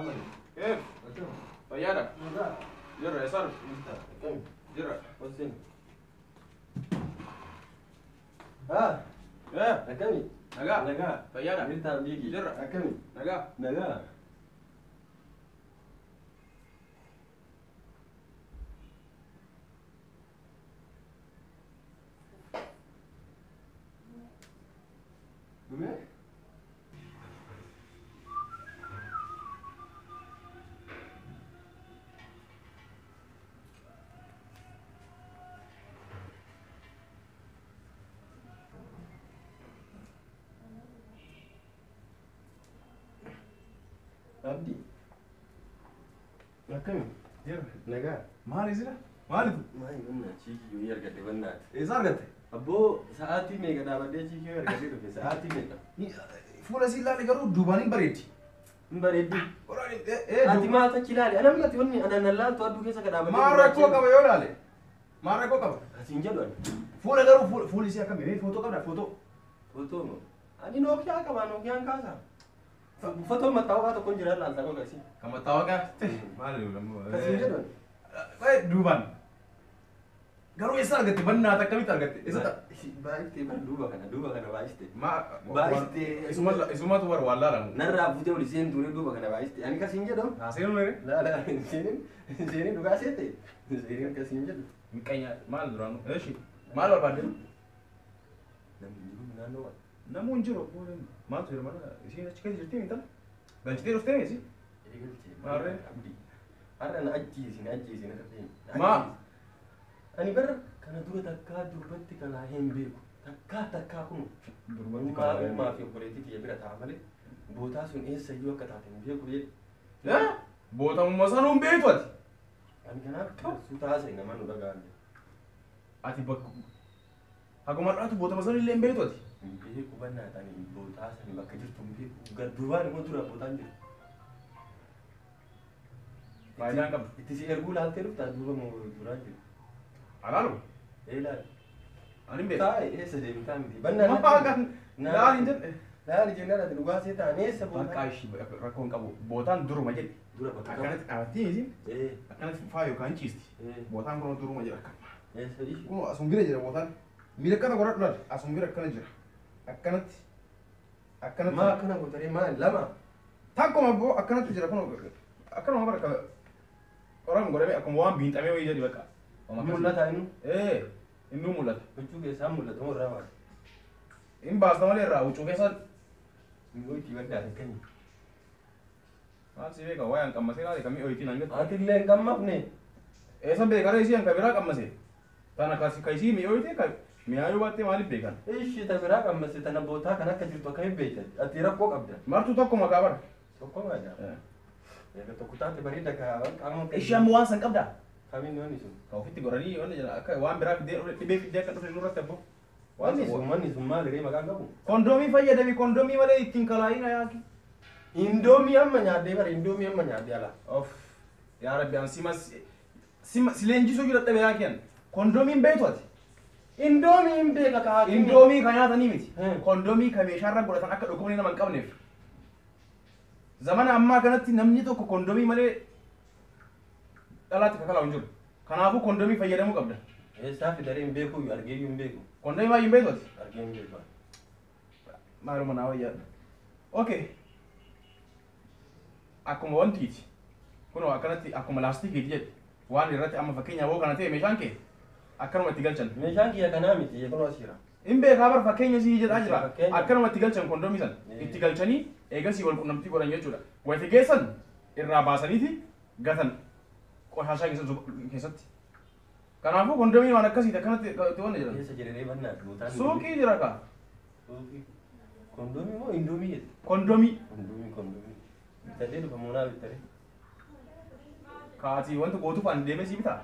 Keef? Fayyaadha? Jirra, eessa dhufte? Jirra. Ah, Eh, akkami? Nagaa. Nagaa. Fayyaadha? Jirtaa Abdiiki? Jirra. Akkami? Nagaa. Nagaa. Dhume? Abdi. Akkami? Jirra. Nagaa. Maali sila? Maalitu? Maali bannaa chiikii yoo argadde bannaati. Eessa argatte? Abboo, sa'aatii meeqa dhaabadhee chiikii yoo argadde dhufe, sa'aatii meeqa? Fuula isii ilaali garuu duubaan hin bareeddi. Hin bareeddi. Ati maal achi ilaali? Ana mati wanni ana nan laaltu aduu keessa ka dhaabadhee. Maal rakkoo qaba yoo ilaale? Maal rakkoo qaba? Asiin jedhu ani. Fuula garuu fuulli isii akkamii? Mee footoo qabdaa footoo? Footoo moo? Ani Nookiyaan qaba, Nookiyaan kaasa. Fotoon mattaawaqaa tokko hin jira, laalta qofa isii. Kan mattaawaqaa? Maali? Asiin jedhu ani. Duubaan. Garuu eessa argatte? Bannaata akkamitti argatte? Eessa? Baay'istee bar, duuba kana baay'istee. Ma Baay'istee. Isumatu war waan laalamu. Narraa buutee ol isheen tuure, duuba kana baay'istee. Ani kasiin jedhu. Haaseenuu mere? Laala, isheenin isheenin dhugaa seete. Isheenin akkasiin jedhu. Miqqeenya maal duraanu? Eshi maal barbaadde? Namni jiru naannoo waan. Namuu hin jiru. Maaltu jira mana? Isiin achi keessa jirti intala? Galchitee dhuftee isi? Eegalchee. Maarree? Abdii. Har'a na ajjeesi, na ajjeesi, na deemi. Maa? Ani bara kana dura takkaa durbatti kalaa hin beeku. Takkaa takkaa kun. Durbatti Uumaa kalaa hin uumaa fi obboleettii kiyya bira ta'a malee bootaa sun eessayyuu akka taate hin beeku jedhe. Eh? Bootamummaa sanuu hin beektu ati. Ani kanaaf suuta haasa'e, nama nu dhaga'an. Ati bakka haguma har'aatu bootama sana illee hin beektu ati. Hin beeku bannaata, ani bootaa sani bakka jirtu hin beeku. Gad duubaan immoo dura bootaan jiru. Faayidaan qabdu. Itti si erguu laaltee dhuftaa, duuba moo duraan jiru? Alaalu? Ee, laali. Ani hin beeku. Taa'e, eessa deemtaa miti. Bannaa. Maa kan laali hin jedhe. Laali jennaan ati dhugaa see ta'an, eessa Bakka bootaa? ishii rakkoo hin qabu. Bootaan duruma jedhe. Dura bakka qabu. Akkanatti dhaabattee isin Ee. akkanatti faa yookaan ciisti. Ee. Bootaan kun duruma jira akkana. Eessa ishii? Kun asuma bira jira bootaan. Miila akkana godhadhu laal. Asuma bira akkana jira. Akkanatti. Akkanatti. Maa akkana gootaree, maal lama? Takkuma boo akkanatti jira kun, akkanuma bara qoram godhamee akkuma waan biinxamee wayii jedhi bakka. Mul'ata inni. Ee, innuu mul'ata. Huccuu keessaa mul'ata moo irraa baasa? Hin baasta malee irraa huccuu keessa. Mi'oo itti baddaa akkamii? Maal si beeka, waayaan qammasee laale kamii oyitiin hanga. Ati illee hin qammafne. Eessa beekara isii hanka biraa qammase. Tana ka isii mi'ooyite ka mi'aayuu baattee maaliif beekan? Ishii ta biraa qammase, tana bootaa kan akka jirtu akkamiin beekta? Ati rakkoo qabda. Martuu tokko maqaa bara. Tokko maadha. Egaa tokko taate bareeda kaa qaama. Ishii amma waan san qabdaa? Kamiin wanni sun? Ka ofitti godhanii wanni jedhan akka waan biraa fiddee dhibee fiddee akka dhufe nurratti abboo. Wanni sun maal ree, maqaan qabu? Kondoomii fayyadami, kondoomii malee ittiin kalaa'ina yaaki. Indoomii amma nyaadhee bara, indoomii amma nyaadhee ala. Of yaa Rabbi, an sima sima si leenjisuu jira dhabe yaaki an. Kondoomiin beektu ati? Indoomii hin beeka kaa. Indoomii kan nyaatanii miti. Hmm. Kondoomii kan meeshaarra godhatan akka dhukkubni nama hin qabneef. Zamana ammaa kanatti namni tokko kondoomii malee dhalaatti kakalaa'u hin jiru. Kanaafuu kondoomii fayyadamuu qabda. Eessaa fidaree? Hin beeku, argeeyyuu hin beeku. Kondoomii baay'ee hin beektu ati? Argee hin beeku. Maaluma naa wayyaadha. Okay. Akkuma wantiiti. Kunoo akkanatti akkuma laastikiiti jedhe. Waan irratti amma fakkeenyaaf hoo kana ta'e meeshaan kee akkanuma itti galchan. Meeshaan kiyya kanaa miti, kunoo as jira. Hin beekaa bar, fakkeenya sii jedhaa jira. Fakkeenya. Akkanuma itti galchan kondoomii san. Itti galchanii eegasii wal qunnamtii godhan jechuudha. Wayita geessan irraa baasaniiti gatan qoshaashaa keessatti. Kanaafuu kondoomiin waan akkasiiti, akkanatti itti wanna jedhan. Eessa jedhee bannaa bootaan? Suuqii jira kaa. Suuqii. Kondoomii moo indoomii jette? Kondoomii. Kondoomii, kondoomii. Bitadhee dhufa moonaa bittaree. Kaatii wanti gootuuf ani deemee sii bitaa.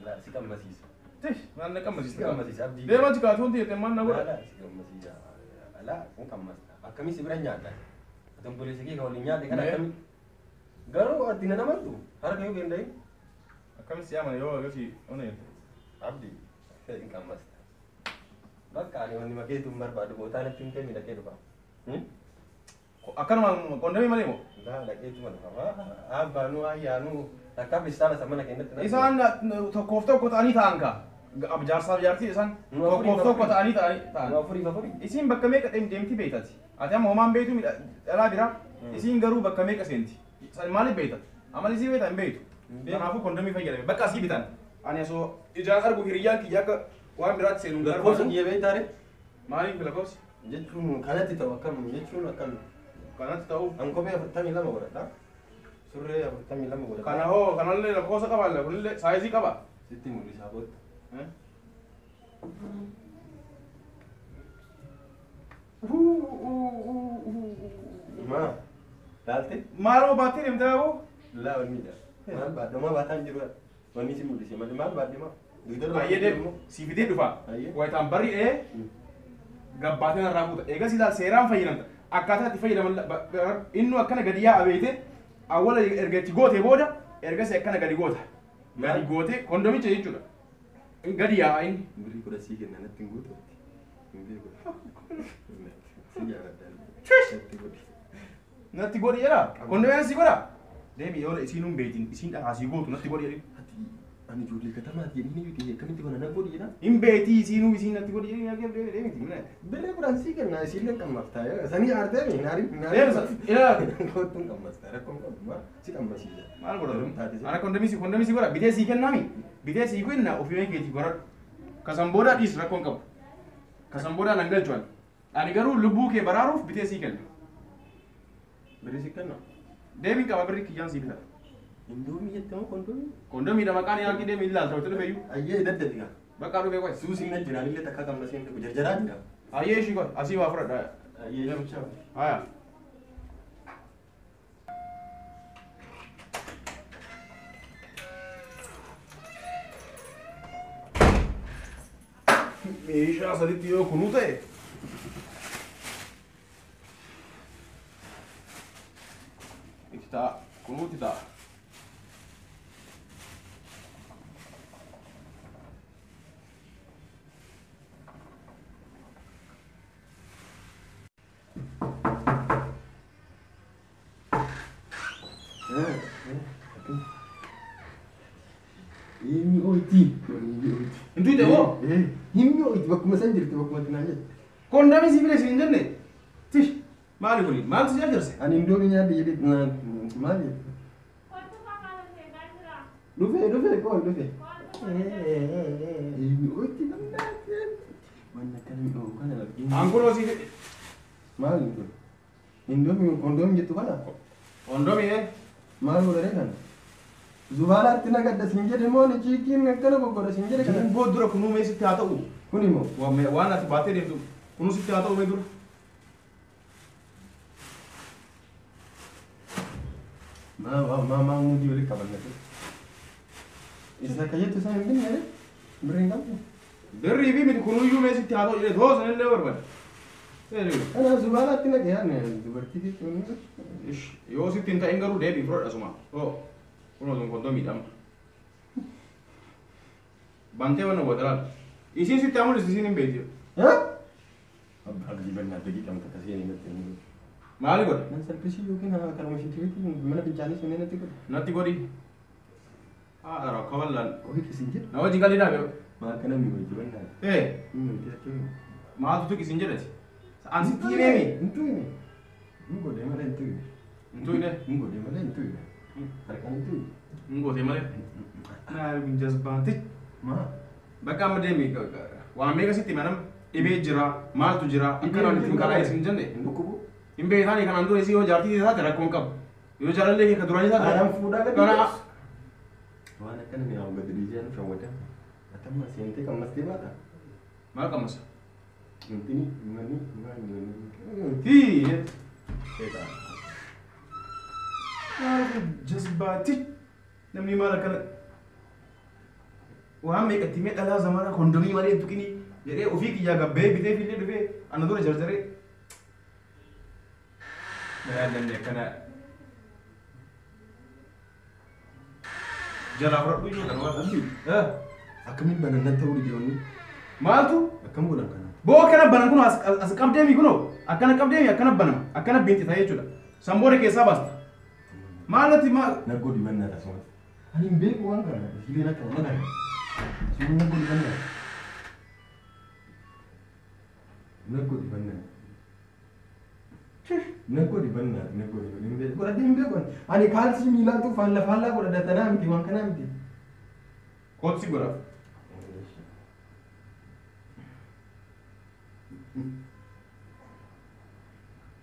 Laa, si qammasiisa. Tish, maal na Si qammasiista? qammasiisa, Abdii. Deemaa kaati wanti jettee maal na godha? Laa, si qammasiisa. Alaa sin qammasta. Akkamii si bira nyaata? Ati obboleessa kee kan waliin nyaate kana Mee? akkamii? Garuu ati na namantu harka yoo kendayin. Akkamitti si amana yoo akkasii ona jette? Abdii, hin qammasta. Bakka ani wanni makeetu hin barbaadu, bootaa natti hin kenni, dhaqee dhufa. Akkanuma kondomii malee moo? Laa dhaqeetuma dhufa. Abbaanuu ayyaanuu takka pistaala isa mana keenyatti. Isaan tokkoof tokko ta'anii ta'an kaa. Jaarsaaf jaartii isaan tokkoof tokko ta'anii ta'an. Afuriif afurii. Isiin bakka meeqa deemti beektati? Ati amma homaan beektu dhalaa biraa. Isiin garuu bakka meeqa seenti? Maaliif beekta? Amala isii beekta hin beektu. Kanaafuu kondomii fayyadame. Bakka asii bitan. Ani osoo ijaan argu hiriyyaan kiyya akka waan biraatti seenu hin Lakkoofsa barbaadu. kiyya beektaa ree? Maaliif lakkoofsi? Jechuun kanatti ta'u akkam jechuun akkam. Kanatti ta'u. An kophee 42 godhadha. Surree 42 godhadha. Kana hoo kanallee lakkoofsa qaba kunillee saayizii qaba. Sitti mul'isaa booda. Maa? Laalte? Maaloo baattee deemtaa hoo? Laa wanni dha. Maal baadhe? Homaa baataa hin jiru. Wanni si mul'ise malee maal baadhe maa? Baay'ee deemu si fidee dhufa. Wayitaan barri'ee gabbaatee narraa fuuta. Eegas ilaal seeraan fayyadamta. Akkaataa itti fayyadaman inni akkana gadi yaa'a beekte awwala erga itti goote booda ergasii akkana gadi goota. Gadi goote kondomicha jechuudha. Gadi yaa'a inni. Birrii kudha sii kenna natti hin guutu. Hin beeku. Si jaalladha. Natti godhi. Natti godhi jedha. Kondomii si godha. Deemi yoo isiin hin beekin isiin dhahaa sii gootu natti godhi jedhin. Ani ijoollee katamaati jedhanii miti akkamitti kana na godhi jedha. Hin beetii isiinuu isiin natti godhi jedhin deemi deemi. Birrii kudhan sii kenna isiillee qammaftaa sanii aartee mi hin Deemsa ilaali. Kottuun qammastaa rakkoon qabu maa si qammasiisa. Maal godhatu? Ana kondomii si godha bitee sii kennaami. Bitee sii kenna ofii keetii godhadhu. Kasan booda dhiis rakkoon qabu. Kasan booda nan galchu ani. Ani garuu lubbuu kee baraaruuf bitee sii kenna. Birrii si kenna. Deemiin qaba birrii kiyyaan sii bita. Indoomii jette moo kondomii? Kondomiidha maqaan yaaqii deemi ilaalta walitti dhufeeyyuu. Ayyee daddabi gaa. Bakka dhufee qoy. Suusiin na jiraan illee takka qammasee hin beeku jarjaraa jira. Ayyee ishii qoy asii waa fudhadha. Ayyee namicha. Haya. Meeshaa saditti yoo kunuu ta'e. Itti ta'a. Kunuu itti ta'a. Himmi ooti. Intu ta'e hoo? Himmi ooti bakkuma san jirti bakkuma itti naan jette. Kondomii si fide si hin jenne. Tish maali kuni maaltu si jarjarse? Ani indoomii nyaadhe jedhee naan maal jette? Dhufee dhufee qoy dhufee. Himmi ooti namni waan akkana mi'oowu kana arginu. Ankunoo si fide. Maal kun? Indoomii kondoomii jettu kana? Kondomii Maal godhare kana? Zubaalaatti nagadda siin jedhe moo ni chiikiin akkana goggoda siin jedhe kana? Kun dura kunuu mee sitti haa ta'u. Kun immoo Waan ati baattee deemtu kunuu sitti haa ta'u mee dura. Maa maa maa muudii walitti qabannate. Isa akka jettu isaan hin binne birrii hin qabdu. Birrii fi miti kunuyyuu mee sitti haa ta'u jedhee too sanillee barbaada. Kanaaf zubaalaatti naqe yaadne dubartii jechuun. Yoo sitti hin ta'in garuu deebii fudhadha suma. Hoo kunoo sun kondomiidha amma. Bantee waan goota laal. Isiin sitti haa mul'istu isiin hin beekti. Abdii bannaa daqiiqaa takka seenee natti hin Maali godha? Nan salphisii yookiin kanuma shintibeetii mana fincaanii seenee natti godhe. Natti godhi. Haa rakkoo bal'aan. Qofi kisin jedhu. Na wajjin galii dhaabe. Maa akkana mi'ooti bannaa. Ee Mi'ooti akka maaltu tuqi sin jedhati? An sitti himeemi. Hin tuqne. Hin godhe malee hin tuqne. Hin tuqne. Hin godhe malee hin tuqne. Harkaan hin tuqne. Hin goote malee. Maal kun jazbaanti. Maa? Bakka amma deemi waan meeqa sitti hime nama dhibee jira maaltu jira akkana walitti hin qalaa isin jenne. Hin dhukkubu. Hin beektaani kanaan dura isii yoo jaartii taate rakkoon qabu. Yoo jaalallee kee ka duraanii taate. Anaan fuudhaa gadi. Kana Waan akkana mi'aawu gadi dhiisee nu shawwata. Atamma seentee qammastee baata. maal qammasa? Intini manni maal manni. Hii. Seetaa. Maal kun jazbaanti. Namni maal akkana waan meeqatti mee dhalaa zamana kondomii malee hin tuqinii jedhee ofii kiyyaa gabbee bitee fillee dhufee ana dura jarjaree. Namni akkana jalaa fudhadhu iyyuu kan waan. Abdii akkamiin banannatti ta'uu dhiyoonni Maaltu akkam godhan kana? Boo akkana banan kun as qabdeemi kunoo akkana qabdeemi akkana banama akkana biinxita jechuudha. San booda keessaa baasta. Maalati maal? Naggoo dibannaa tasumatti. Ani hin beeku waan kana. Isileen akka waan kana. Sun naggoo dibannaa. Naggoo dibannaa. Naggoo dibannaa. Naggoo dibannaa. Hin beeku. Godhadhee hin beeku. Ani kaalsii miilaatu faalla faallaa godhadha tanaa miti waan kanaa miti. Kootsi godhaaf.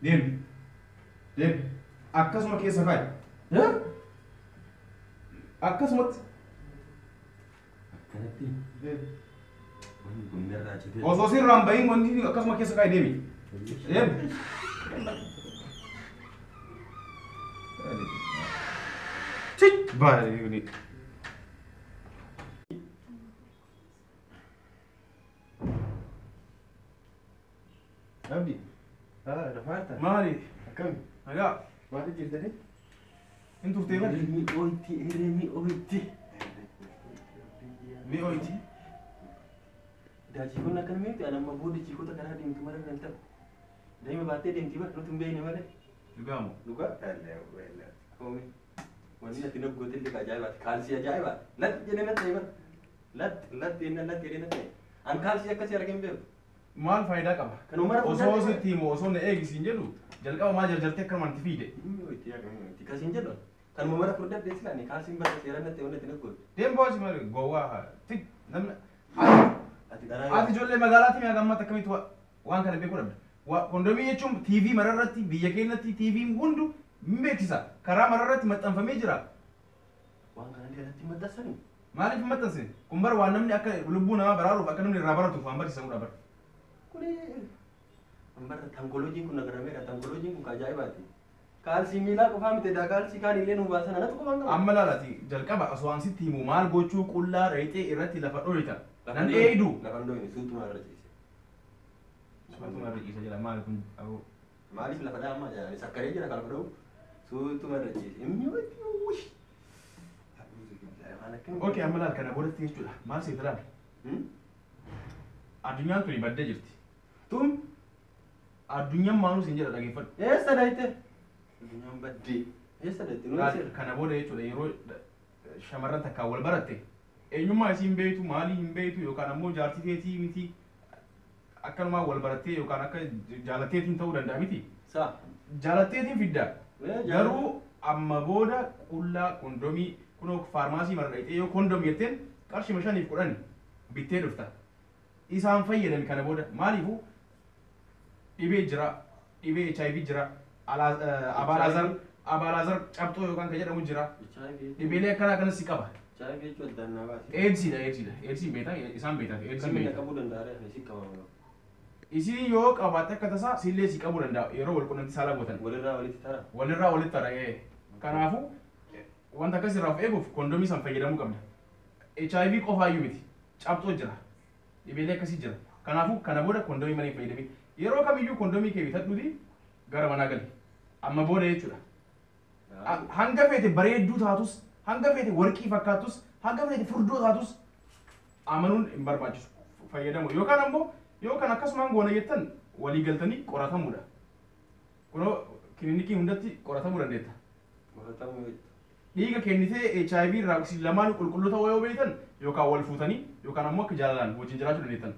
Deemi. Deemi. Akkasuma keessa kaa'i. Akkasumatti. Akkanatti. Wanni kun narraa citee. Osoo sirraan bahin wanti akkasuma keessa kaa'i deemi. Deemi. Cik! Baay'ee. Abdi. Haa, rafaarta. Maali? Akkami? Nagaa. Maali jirtanii? Hin turtee bari? Mi'ooyti, mi'ooyti. Mi'ooyti. Daachikoonni akkana mi'ooyti, ani amma booda chiikota karaa deemtu mara kan ta'u. Daa'ima baattee deemti bara nuti hin beekne malee. Dhugaamu. Dhugaa? Wanni ati naggoote illee ajaa'ibaati. Kaalsii ajaa'ibaati. Latti jedhee natti ta'e bara. Latti latti jennaan latti jedhee natti ta'e. An kaalsii akkasii argee hin beeku. Maal faayidaa qaba? Kan mara Osoo sitti himu osoo na eegisiin jedhu jalqaba maa jarjartee akkanumaan itti fiide. Mi'ooyti mi'ooyti. Kasiin jedhu. Kan mara furdadhee silaani kaalsiin bara seeraan natti wanni ati naggoote. Deem boos maali gowwaa tik namni Ati karaa ati ijoollee magaalaatti mi'a gammata akkamitti waan kana beekuu dhabda. Kondomii jechuun TV mararratti biyya keenyatti TV'n hundu hin beeksisa. Karaa mararratti maxxanfamee jira. Waan kana illee maxxansanii. Maaliif hin maxxansine? Kun bara waan namni akka lubbuu namaa baraaruuf akka namni irraa baratuuf waan barsiisamudha bara. Kuni barra tangoloojiin kun nagarameera. Tangoloojiin kun ajaa'ibaati. Kaalsii miilaa qofaa miti daa kaalsii kaan illee nu baasan anatu qofaan qaba. Amma laalati jalqaba osoo waan sitti himu maal gochuu qullaa reexee irratti lafa dhoyita. Nan eeydu. Lafa hin dhoyne suutuma irra ciise. Suutuma irra ciise jira maali kun aboo. Maaliif lafa dhaa ammaa jira? Sakkaree jira kan lafa dha'u. Suutuma irra ciise. Inni wush. Okay amma laal kana boodatti jechuudha. Maal seeta laal? Addunyaan tuni baddee jirti. Tun Addunyaan maaluu siin jedha dhageeffadhu. eessa dhayite? Addunyaan baddee. Eessa dhayite? Nuyi Kana booda jechuudha yeroo shamarran takkaan wal baratte eenyummaa isii hin beektu maalii hin beektu yookaan ammoo jaartii teetii miti akkanumaan wal barattee yookaan akka jaalatteetiin ta'uu danda'a miti. Saa. Jaalatteetiin fidda. Garuu amma booda qullaa kondomii kunoo faarmaasii mara dhaqxee yoo kondomii jetteen qarshii 5 fi 10 bittee dhufta. Isaan fayyadami kana booda maaliifuu dhibee jira, dhibee HIV jira, abaalaazar cabxoo yookaan kan jedhamu jira. Dhibeelee akkanaa kanas si qaba. HIV jechuun addaan naa baase. Eedsiidha, eedsiidha. Eedsiin beektaa, isaan beektaa, eedsiin Kamiin na beektaa. qabuu danda'a ree? Si qabama. Isiin yoo qabaatte akka tasaa sillee si qabuu danda'a yeroo wal qunnamtii saalaa gootan. Walirraa walitti tara. Walirraa walitti tara. Kanaafuu wanta akkas irraa of eeguuf kondomii san fayyadamuu qabda. HIV qofaayyuu miti. Cabxoo jira. Dhibeelee akkasii jira. Kanaafuu kana booda kondomii malee hin fayyadamin. Yeroo kamiyyuu kondomii kee bitadhuuti gara manaa gali. Amma booda jechuudha. Hanga feete bareedduu taatus, hanga feete warqii fakkaattus, hanga feete furdoo taatus amanuun hin barbaachisu fayyadamu. Yookaan ammoo yookaan akkasumaan goona jettan walii galtanii qoratamuudha. Kunoo kilinikii hundatti qoratamuu dandeetta. Qoratamuu jettu. Dhiiga kennitee HIV irraa isin lamaan qulqulluu ta'uu yoo beektan yookaan wal fuutanii yookaan ammoo akka jaalalaan wajjin jiraachuu dandeettan.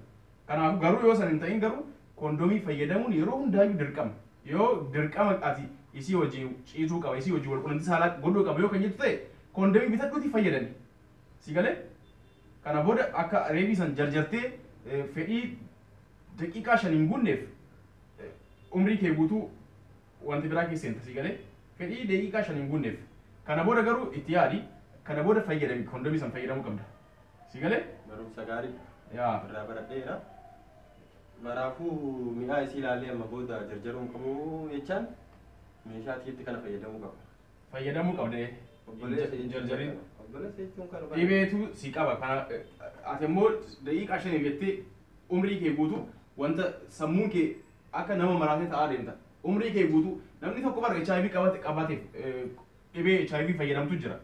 Kanaafuu garuu yoo san hin ta'in garuu kondomii fayyadamuun yeroo hundaayyuu dirqama. Yoo dirqama ati isii wajjin ciisuu qaba, isii wajjin wal qunnamtii saalaa godhuu qaba yoo kan jettu ta'e kondomii bitadhuutii fayyadami. Si galee? Kana booda akka reebii san jarjartee fedhii daqiiqaa 5 hin guunneef umrii kee guutuu wanti biraa keessa seenta si galee? Fedhii daqiiqaa 5 hin guunneef. Kana booda garuu itti yaadi, kana booda fayyadami kondomii san fayyadamuu qabda. Si galee? Barumsa gaarii. Yaa. Irraa baradheera. Maraafuu mi'aa isii ilaalee amma booda jarjaruu hin qabu jechaan meeshaa atiitti kana fayyadamuu qaba. Fayyadamuu qabda. Obboleessa Jarjariin. Obboleessa jechuun kan Dhibeetu si qaba. Kana ati immoo daqiiqaa 5 jettee umrii kee guutuu wanta sammuun kee akka nama maraatee ta'aa deemta. Umrii kee guutuu namni tokko bara HIV qabateef dhibee HIV fayyadamtu jira.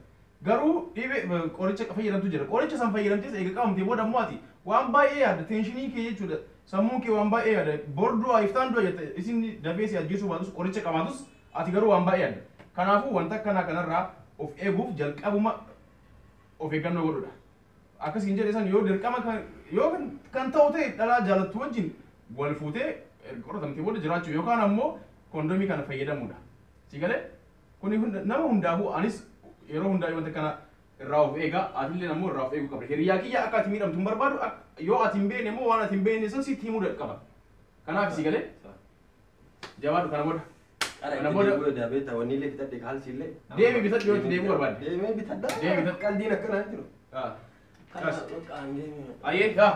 Garuu dhibee qoricha fayyadamtu jira. Qoricha san fayyadamtees eega qabamtee booda ammoo ati waan baay'ee yaadda. Teenshinii kee jechuudha. Sammuun kee waan baay'ee yaada. Bor du'a, iftaan du'a jette, isin dafee si ajjeesuu baatus, qoricha qabaatus, ati garuu waan baay'ee yaadda. Kanaafuu wanta akkanaa kanarraa of eeguuf jalqabuma of eeggannoo godhudha. Akkasiin jedhe san, yoo dirqama kan yoo kan ta'u ta'e, dhalaa jaalattu wajjin wal fuutee erga qoratamtee booda jiraachuu yookaan ammoo kondomii kana fayyadamuudha. Si galee? Kuni nama hundaafuu, anis yeroo hundaa wanta kana irraa of eegaa, atillee ammoo irraa of eeguu qabda. Hiriyaa kiyya, akka ati miidhamtu hin barbaadu, yoo ati hin beekne immoo waan ati hin beekne san sitti himuu qaba. Kanaaf si galee? Jabaadhu kana booda. Qara Kana itti booda- deebi'uu daabeeta wanni illee bitadhe, kaalsii illee. Deemi bitadhu yoo itti deebi'uu barbaadde. Deemee bitadha. Deemi bitadhu. Qaldiin akkanaa jiru. Kas. Ayyee yaa.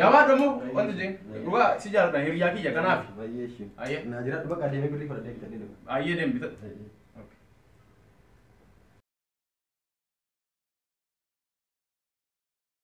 Jabaadhu ammoo wanti jee. Dhugaa si jaalladha, hiriyaa kiyya, kanaaf. Baay'ee ishee. Ayyee. Naa jiraadhu, bakka deemee birrii fudhadhee bitadhee dhufa. Ayyee, deemi bitadhu.